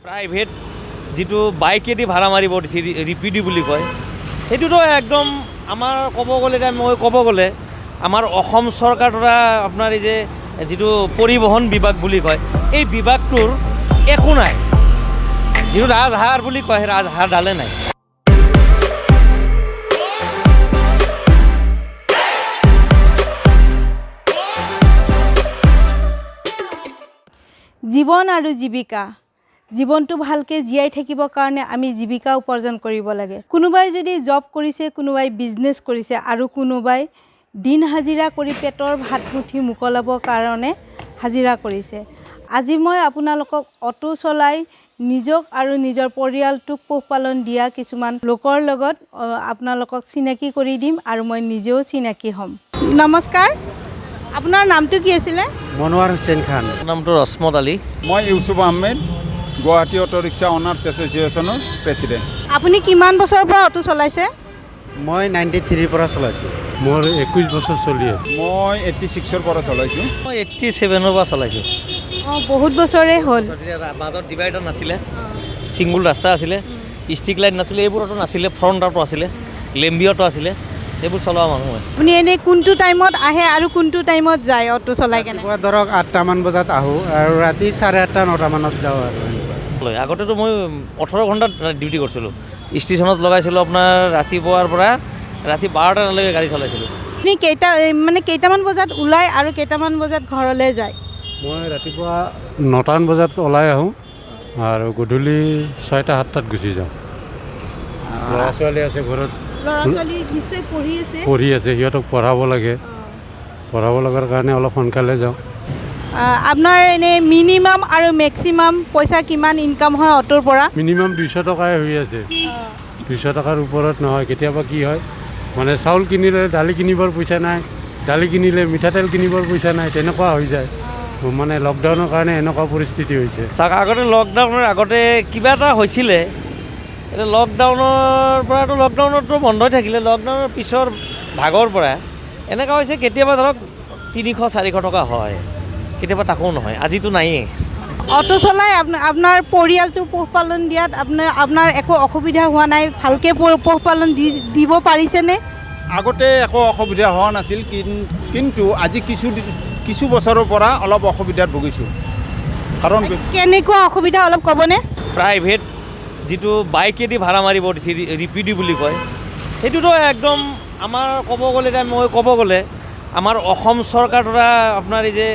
Private যিটো বাইকেদি ভাড়া মাৰিব দিছে, ৰিপিডি বুলি কয়, সেইটোতো একদম আমাৰ ক'ব গ'লে, এতিয়া মই ক'ব গ'লে আমাৰ অসম চৰকাৰ দ্বাৰা আপোনাৰ এই যে যিটো পৰিবহণ বিভাগ বুলি কয়, এই বিভাগটোৰ একো নাই। যিটো ৰাজহাড় বুলি কয়, সেই ৰাজহাড়ডালে নাই। জীৱন আৰু জীৱিকা, জীৱনটো ভালকৈ জীয়াই থাকিবৰ কাৰণে আমি জীৱিকা উপাৰ্জন কৰিব লাগে। কোনোবাই যদি জব কৰিছে, কোনোবাই বিজনেছ কৰিছে আৰু কোনোবাই দিন হাজিৰা কৰি পেটৰ ভাত মুঠি মোকলাবৰ কাৰণে হাজিৰা কৰিছে। আজি মই আপোনালোকক অ'টো চলাই নিজক আৰু নিজৰ পৰিয়ালটোক পোহপালন দিয়া কিছুমান লোকৰ লগত আপোনালোকক চিনাকি কৰি দিম আৰু মই নিজেও চিনাকি হ'ম। নমস্কাৰ, আপোনাৰ নামটো কি আছিলে? মনোৱাৰ হুছেইন খান। নামটো ৰসমত আলী। মই Yusuf Ahmed, Guwahati auto rickshaw owners এছ'চিয়েশ্যনৰ প্ৰেচিডেণ্ট। আপুনি কিমান বছৰৰ পৰা অ'টো চলাইছে? মই 93ৰ পৰা চলাইছোঁ। মোৰ 21 বছৰ চলি আছে। মই 86ৰ পৰা চলাইছোঁ। মই 87ৰ পৰা চলাইছোঁ। অঁ, বহুত বছৰেই হ'ল। মাজত ডিভাইডাৰ নাছিলে, ছিংগুল ৰাস্তা আছিলে, ষ্ট্ৰিট লাইট নাছিলে, এইবোৰ অটো নাছিলে, ফ্ৰণ্ট অটো আছিলে, লেম্বি অটো আছিলে, এইবোৰ চলোৱা মানুহ মই। আপুনি এনেই কোনটো টাইমত আহে আৰু কোনটো টাইমত যায় অ'টো চলাই কেনে? ৰাতিপুৱা ধৰক 8টামান বজাত আহোঁ আৰু ৰাতি 8:30 9টামানত যাওঁ আৰু এনেকুৱা। আগতেতো মই 18 ঘণ্টাত ডিউটি কৰিছিলোঁ। ষ্টেচনত লগাইছিলোঁ আপোনাৰ ৰাতিপুৱাৰ পৰা ৰাতি 12টালৈকে গাড়ী চলাইছিলোঁ। আপুনি কেইটামান বজাত ওলায় আৰু কেইটামান বজাত ঘৰলৈ যায়? মই ৰাতিপুৱা 9টামান বজাত ওলাই আহোঁ আৰু গধূলি 6টা 7টাত গুচি যাওঁ। ল'ৰা ছোৱালী আছে ঘৰত। ল'ৰা ছোৱালী নিশ্চয় পঢ়ি আছে? পঢ়ি আছে, সিহঁতক পঢ়াব লাগে। পঢ়াব লগাৰ কাৰণে অলপ সোনকালে যাওঁ। আপোনাৰ এনেই মিনিমাম আৰু মেক্সিমাম পইচা কিমান ইনকাম হয় অ'টোৰ পৰা? মিনিমাম 200 টকাই হৈ আছে, 200 টকাৰ ওপৰত নহয়। কেতিয়াবা কি হয় মানে চাউল কিনিলে দালি কিনিবৰ পইচা নাই, দালি কিনিলে মিঠাতেল কিনিবৰ পইচা নাই, তেনেকুৱা হৈ যায়। মানে লকডাউনৰ কাৰণে এনেকুৱা পৰিস্থিতি হৈছে। চাওক, আগতে লকডাউনৰ আগতে কিবা এটা হৈছিলে, এতিয়া লকডাউনৰ পৰাতো লকডাউনততো বন্ধই থাকিলে, লকডাউনৰ পিছৰ ভাগৰ পৰা এনেকুৱা হৈছে কেতিয়াবা ধৰক 300-400 টকা হয়, কেতিয়াবা তাকো নহয়, আজিতো নায়েই। অ'টো চলাই আপোনাৰ পৰিয়ালটো পোহপালন দিয়াত আপোনাৰ একো অসুবিধা হোৱা নাই? ভালকৈ পোহপালন দিব পাৰিছেনে? আগতে একো অসুবিধা হোৱা নাছিল, কিন্তু আজি কিছু বছৰৰ পৰা অলপ অসুবিধাত ভুগিছোঁ। কাৰণ কেনেকুৱা অসুবিধা অলপ ক'বনে? প্ৰাইভেট যিটো বাইকেদি ভাড়া মাৰিব দিছে, ৰিপিডি বুলি কয়, সেইটোতো একদম আমাৰ ক'ব গ'লে, এতিয়া মই ক'ব গ'লে আমাৰ অসম চৰকাৰ দ্বাৰা আপোনাৰ এই যে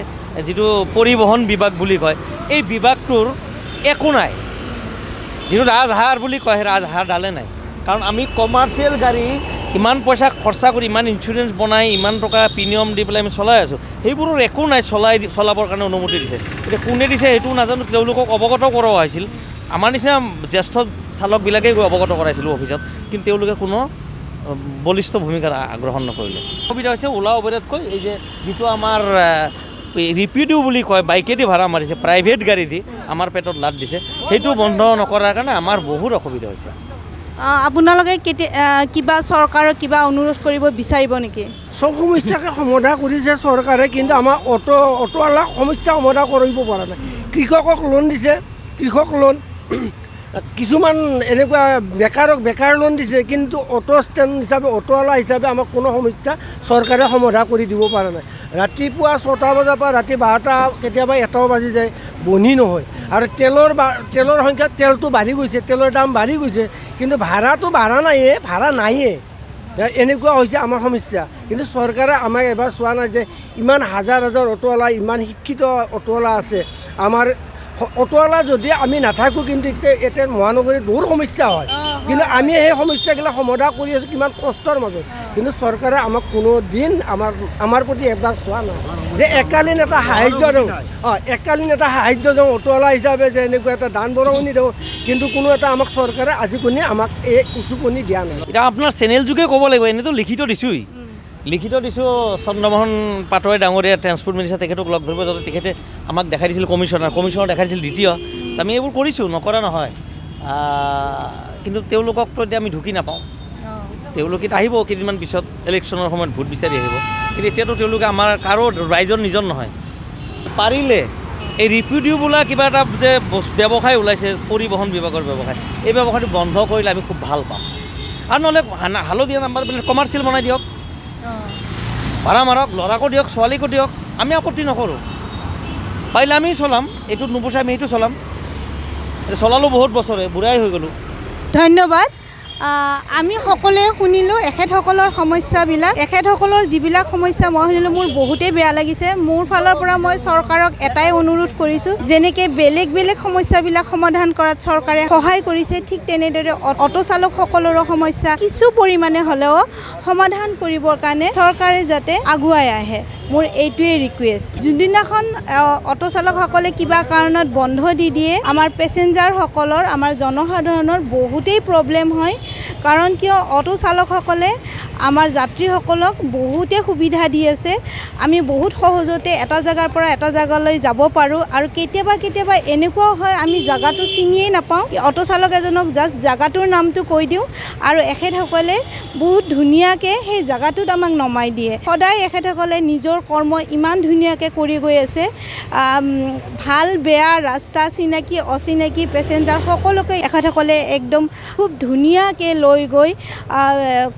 যিটো পৰিবহণ বিভাগ বুলি কয়, এই বিভাগটোৰ একো নাই। যিটো ৰাজহাড় বুলি কয়, সেই ৰাজহাড়ডালে নাই। কাৰণ আমি কমাৰ্চিয়েল গাড়ী ইমান পইচা খৰচা কৰি, ইমান ইঞ্চুৰেঞ্চ বনাই, ইমান টকা প্ৰিমিয়াম দি পেলাই আমি চলাই আছোঁ, সেইবোৰৰ একো নাই। চলাবৰ কাৰণে অনুমতি দিছে, এতিয়া কোনে দিছে সেইটোও নাজানো। তেওঁলোকক অৱগত কৰোৱা হৈছিল, আমাৰ নিচিনা জ্যেষ্ঠ চালকবিলাকেই গৈ অৱগত কৰাইছিলোঁ অফিচত, কিন্তু তেওঁলোকে কোনো বলিষ্ঠ ভূমিকা গ্ৰহণ নকৰিলে। অসুবিধা হৈছে ওলা উবেৰতকৈ এই যে যিটো আমাৰ ৰিপিডো বুলি কয়, বাইকেদি ভাড়া মাৰিছে, প্ৰাইভেট গাড়ী দি আমাৰ পেটত লাট দিছে, সেইটো বন্ধ নকৰাৰ কাৰণে আমাৰ বহুত অসুবিধা হৈছে। আপোনালোকে কিবা চৰকাৰৰ কিবা অনুৰোধ কৰিব বিচাৰিব নেকি? চব সমস্যাকে সমাধা কৰিছে চৰকাৰে, কিন্তু আমাৰ অ'টোৱালাক সমস্যা সমাধা কৰিব পৰা নাই। কৃষকক লোন দিছে, কৃষক লোন, কিছুমান এনেকুৱা বেকাৰক বেকাৰ লোন দিছে, কিন্তু অ'টো ষ্টেণ্ড হিচাপে, অ'টোৱালা হিচাপে আমাক কোনো সমস্যা চৰকাৰে সমাধা কৰি দিব পৰা নাই। ৰাতিপুৱা 6টা বজাৰ পৰা ৰাতি 12টা, কেতিয়াবা 1টাও বাজি যায়, বনি নহয়। আৰু তেলৰ সংখ্যা, তেলটো বাঢ়ি গৈছে, তেলৰ দাম বাঢ়ি গৈছে, কিন্তু ভাড়াটো বাঢ়া নাইয়ে, ভাড়া নাইয়ে। এনেকুৱা হৈছে আমাৰ সমস্যা। কিন্তু চৰকাৰে আমাক এবাৰ চোৱা নাই যে ইমান হাজাৰ হাজাৰ অ'টোৱালা, ইমান শিক্ষিত অ'টোৱালা আছে। আমাৰ অ'টোৱালা যদি আমি নাথাকোঁ, কিন্তু এতিয়া মহানগৰীত বহুত সমস্যা হয়, কিন্তু আমি সেই সমস্যাগিলা সমাধা কৰি আছোঁ কিমান কষ্টৰ মাজত। কিন্তু চৰকাৰে আমাক কোনো দিন আমাৰ প্ৰতি এবাৰ চোৱা নাই যে একালীন এটা সাহাৰ্য দিওঁ, একালীন এটা সাহাৰ্য দিওঁ অ'টোৱালা হিচাপে, যে এনেকুৱা এটা দান বৰঙণি দিওঁ, কিন্তু কোনো এটা আমাক চৰকাৰে আজিকনি আমাক এই উচুকনি দিয়া নাই। এতিয়া আপোনাৰ চেনেল যোগে ক'ব লাগিব, এনেইতো লিখিত দিছোঁৱেই, লিখিত দিছোঁ। চন্দ্ৰমোহন পাটোৱাৰী ডাঙৰীয়া ট্ৰেন্সপৰ্ট মিনিষ্টাৰ, তেখেতক লগ ধৰিব যাওঁতে তেখেতে আমাক দেখাই দিছিল, কমিশ্যনাৰ দেখাই দিছিল দ্বিতীয়। আমি এইবোৰ কৰিছোঁ, নকৰা নহয়, কিন্তু তেওঁলোককতো এতিয়া আমি ঢুকি নাপাওঁ। তেওঁলোকে আহিব কেইদিনমান পিছত ইলেকশ্যনৰ সময়ত ভোট বিচাৰি আহিব, কিন্তু এতিয়াতো তেওঁলোকে আমাৰ কাৰো ৰাইজৰ নিজৰ নহয়। পাৰিলে এই ৰিপিডিউ বোলা কিবা এটা যে ব্যৱসায় ওলাইছে, পৰিবহণ বিভাগৰ ব্যৱসায়, এই ব্যৱসায়টো বন্ধ কৰিলে আমি খুব ভাল পাম। আৰু নহ'লে হালধীয়া নাম্বাৰ প্লেট কমাৰ্চিয়েল বনাই দিয়ক, ভাড়া মাৰক, ল'ৰাকো দিয়ক, ছোৱালীকো দিয়ক, আমি আপত্তি নকৰোঁ। পাৰিলে আমি চলাম, এইটোত নুপুচাই আমি সেইটো চলাম। চলালোঁ বহুত বছৰে, বুঢ়াই হৈ গ'লোঁ। ধন্যবাদ। আমি সকলোৱে শুনিলোঁ এখেতসকলৰ সমস্যাবিলাক। এখেতসকলৰ যিবিলাক সমস্যা মই শুনিলোঁ, মোৰ বহুতেই বেয়া লাগিছে। মোৰ ফালৰ পৰা মই চৰকাৰক এটাই অনুৰোধ কৰিছোঁ, যেনেকৈ বেলেগ বেলেগ সমস্যাবিলাক সমাধান কৰাত চৰকাৰে সহায় কৰিছে, ঠিক তেনেদৰে অ'টো চালকসকলৰো সমস্যা কিছু পৰিমাণে হ'লেও সমাধান কৰিবৰ কাৰণে চৰকাৰে যাতে আগুৱাই আহে, মোৰ এইটোৱেই ৰিকুৱেষ্ট। যোনদিনাখন অ'টো চালকসকলে কিবা কাৰণত বন্ধ দি দিয়ে, আমাৰ পেচেঞ্জাৰসকলৰ, আমাৰ জনসাধাৰণৰ বহুতেই প্ৰব্লেম হয়। কাৰণ কিয়, অ'টো চালকসকলে আমাৰ যাত্ৰীসকলক বহুতে সুবিধা দি আছে। আমি বহুত সহজতে এটা জেগাৰ পৰা এটা জেগালৈ যাব পাৰোঁ। আৰু কেতিয়াবা কেতিয়াবা এনেকুৱাও হয়, আমি জেগাটো চিনিয়েই নাপাওঁ, অ'টো চালক এজনক জাষ্ট জেগাটোৰ নামটো কৈ দিওঁ আৰু এখেতসকলে বহুত ধুনীয়াকৈ সেই জেগাটোত আমাক নমাই দিয়ে। সদায় এখেতসকলে নিজৰ কৰ্ম ইমান ধুনীয়াকৈ কৰি গৈ আছে। ভাল বেয়া ৰাস্তা, চিনাকি অচিনাকি পেচেঞ্জাৰ সকলোকে এখেতসকলে একদম খুব ধুনীয়াকৈ লৈ গৈ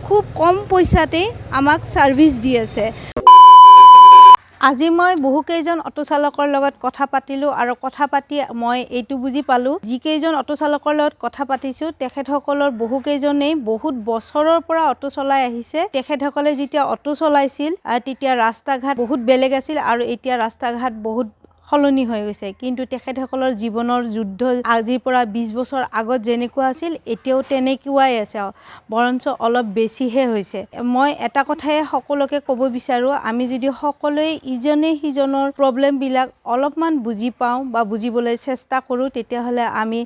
খুব কম পইচাতেই আমাক ছাৰ্ভিচ দি আছে। আজি মই বহুকেইজন অ'টো চালকৰ লগত কথা পাতিলোঁ আৰু কথা পাতি মই এইটো বুজি পালোঁ, যিকেইজন অ'টো চালকৰ লগত কথা পাতিছোঁ তেখেতসকলৰ বহুকেইজনেই বহুত বছৰৰ পৰা অ'টো চলাই আহিছে। তেখেতসকলে যেতিয়া অ'টো চলাইছিল, তেতিয়া ৰাস্তা ঘাট বহুত বেলেগ আছিল আৰু এতিয়া ৰাস্তা ঘাট বহুত সলনি হৈ গৈছে। কিন্তু তেখেতসকলৰ জীৱনৰ যুদ্ধ আজিৰ পৰা 20 বছৰ আগত যেনেকুৱা আছিল এতিয়াও তেনেকুৱাই আছে, বৰঞ্চ অলপ বেছিহে হৈছে। মই এটা কথাই সকলোকে ক'ব বিচাৰোঁ, আমি যদি সকলোৱে ইজনে সিজনৰ প্ৰব্লেমবিলাক অলপমান বুজি পাওঁ বা বুজিবলৈ চেষ্টা কৰোঁ, তেতিয়াহ'লে আমি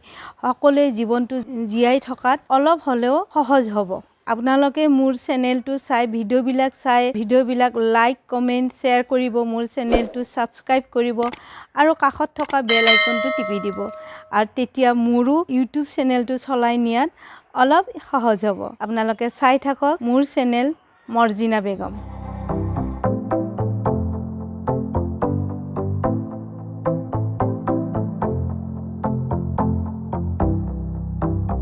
সকলোৱে জীৱনটো জীয়াই থকাত অলপ হ'লেও সহজ হ'ব। আপোনালোকে মোৰ চেনেলটো চাই, ভিডিঅ'বিলাক চাই, ভিডিঅ'বিলাক লাইক, কমেণ্ট, শ্বেয়াৰ কৰিব, মোৰ চেনেলটো ছাবস্ক্ৰাইব কৰিব আৰু কাষত থকা বেল আইকনটো টিপি দিব, আৰু তেতিয়া মোৰো ইউটিউব চেনেলটো চলাই নিয়াত অলপ সহজ হ'ব। আপোনালোকে চাই থাকক মোৰ চেনেল মৰ্জিনা বেগম।